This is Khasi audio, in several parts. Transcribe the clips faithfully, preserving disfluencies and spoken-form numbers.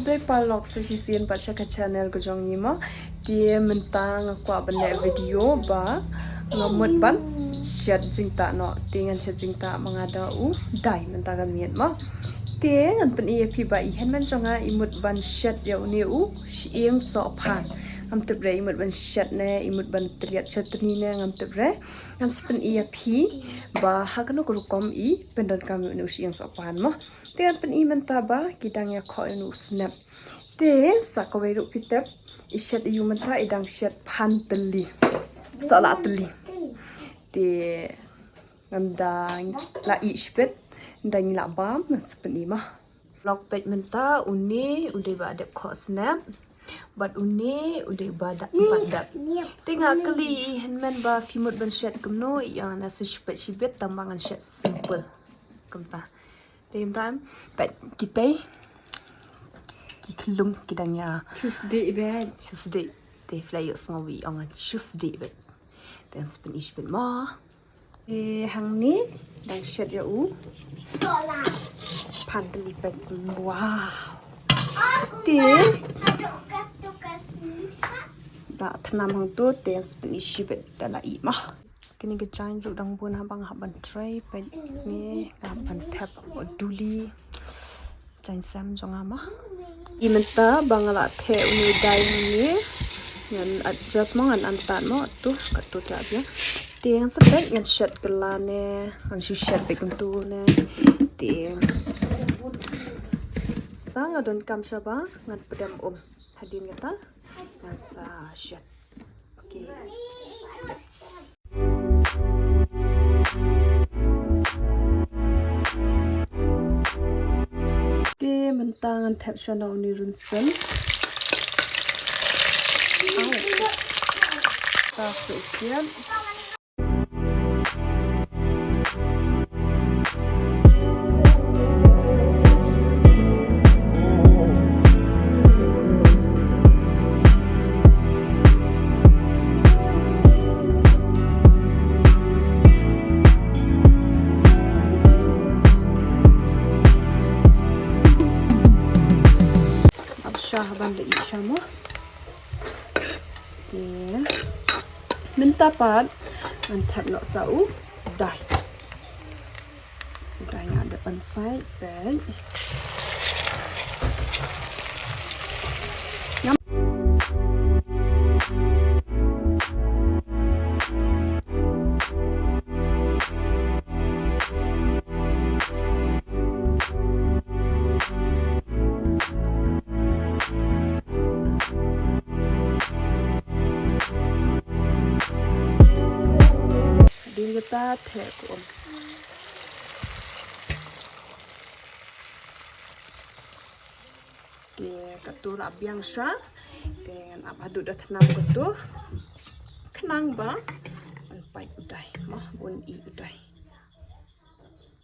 Dei paralok sa shisien pat sha ka channel ka jong ngi mo. Te mynta nga kwah ban leh video ba nga mut ban shet jingtah noh. Te ngan shet jingtah ma nga da u dai mynta ka miet mo. Te ngan pyni ïa phi ba i hynmen jong nga i mut ban shet ïa une u shyieng sohphan. Ngam tip re i mut ban shet ne i mut ban tylliat chutney ne ngam tip re. Ngan sa pyni ïa phi ba ha kano ka rukom i pyndonkam ïa une u shyieng sohphan mo. Te ngan pyni mynta ba ki dang ïa khoh ïa une u snep. Te sa kawei ruh phi tip i shet ïa u mynta i dang shet phan tylli. Sa la tylli. Te ngan da la ïeh shibit. Nda ngi la bam ngan sa pyni ma. Lok peit mynta une u dei ba dep khoh snep. Bad une u dei ba dep, ba dep. Te nga kylli i hynmen ba phi mut ban shet kumno, i ong na sa shet peit shibit tang ba ngan shet simple. Kumta. Te mynta em peit kitei. Ki khlum ki dang ïa. Tuesday bad. Tuesday. Te phi la ïohsngew i ong Tuesday bad. Te ngan sa pyni shibit mo. Te hangne dang shet ïa u phan tylli peit. Wow. Te da thnam hangto te ngan sa pyni shibit da la ïeh ma. Kine ki jaiñ ruh dang bun haba nga hap ban trei peit ne nga hap ban thep ha duli. Jaiñ sem jong nga ma. I mynta ba nga la theh une u dai ne ngan adjust mo ngan antad mo tu ka tu ta bia. Te ngan sa peit ngan shet kylla ne ngan shu shet peit kumtu ne. Te ta nga donkam shaba ngan pdem um hadien kata ngan sa shet. Okay. Te mynta ngan thep shwa na une u rynsun. Au. Ta suh kiat. Ap sha ban da i sha mo. Te mynta pat ngan thep noh sa u dai. U dai nga dep ban sait peit. Ding kata theh ko. Te katu la biang sha. Te ngan ap haduh da thnam katu. Khnang ba un pait u dai. Mo, un i u dai.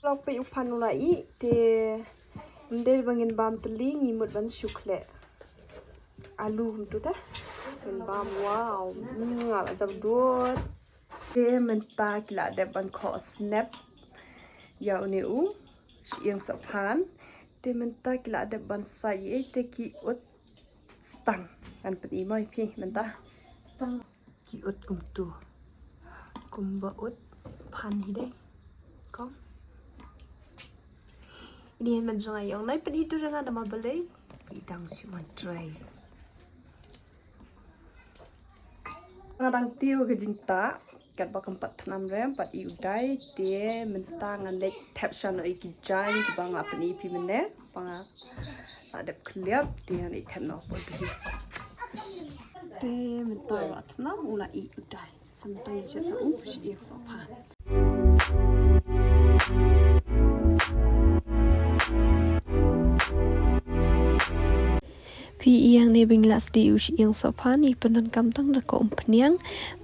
Lok peit u phan u la i te. Ym dei ba ngin bam tylli ngi mut ban shu khleh alu kumtu te. Ngin bam wow. Nga la jam dut. Te mynta ki la dep ban khoh snep ïa une u shyieng sohphan. Te mynta ki la dep ban sait ïa te ki ut stang. Ngan pyni mo ïa phi mynta. Stang. Ki ut kumtu. Kumba ut phan hi dei. Kong. Ini hynmen jong nga i ong nai pyni tu ranga da ma balei. I dang shu wan trai. Nga dang tiew ka jingtah katba kam pat thnam rem pat i u dai te mynta ngan leit thep sha noh ïa ki jaiñ kiba nga la pyni phi mynne ba nga la dep khliap te ngan leit thep noh pat ki. Te mynta la thnam u la i u dai. Sa mynta ngi shet sa u shyieng sohphan. Phi i hangne ba ngi la sdih u shyieng sohphan i pyndonkam tang da ka umphniang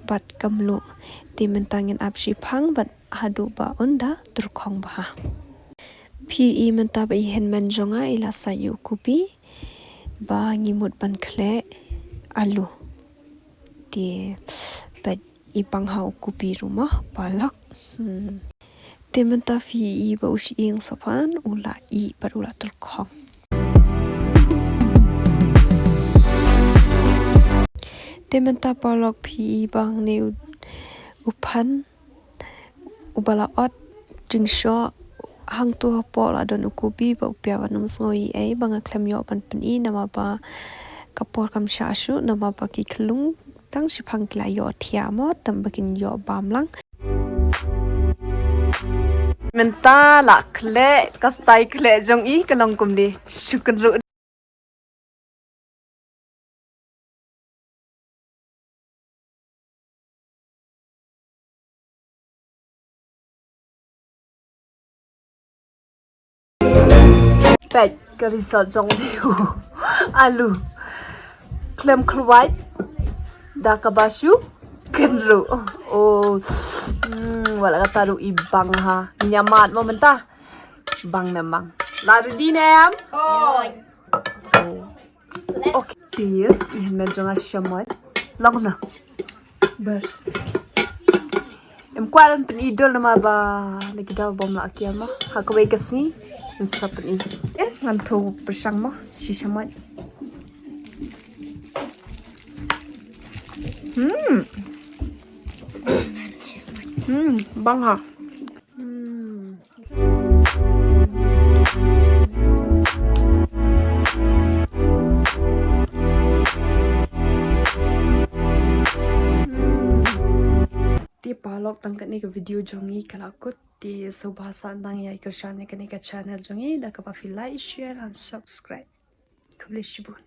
bad ka mluh. Te mynta ngin ap shiphang bad haduh ba un da tyrkhong bha. Phi i mynta ba i hynmen jong nga i la sait ïa u kupi ba ngi mut ban khleh alu. Te bad i bang ha u kupi ruh ma paralok. Hmm. Te mynta phi i ba u shyieng sohphan u la i bad u la tyrkhong. Te mynta paralok phi i ba hangne u, u phan uba la ot jingshoh, hangto hapoh la don u kobi bad u piat, wat nym sngew i ei ba nga khlem ïoh ban pyni namar ba ka por kam shah shuh namar ba ki khyllung tang shiphang ki la ïoh thiah mo, tang ba kin ïoh bam lang. Mynta la khleh, ka style khleh jong i ka long kumne, shu kynruh. Peit ka result jong u. Alu khlem khlwait da kaba shu kynruh. Oh, hmm, wat la kata ruh i bang ha. Ngi ïa mad mo mynta. Bang ne em bang. La ready ne em? Oi. So, okay. Yes, i hynmen jong nga shamoit. Long na. Ber. Em kwah ban pyni dol namar ba la ki daw bym lah kiar mo. Ha kawei ka sngi ngin sa pyni. Eh, ngan thoh pyrshang mo shi shamoit. Hmm. Hmm, bang ha. Hmm. Te paralok, tang katne ka video jong ngi ka la kut. Te sngewbha sa nang ïa kyrshan ïa kane ka channel jong ngi da kaba phi like, share and subscribe. Khublei shibun.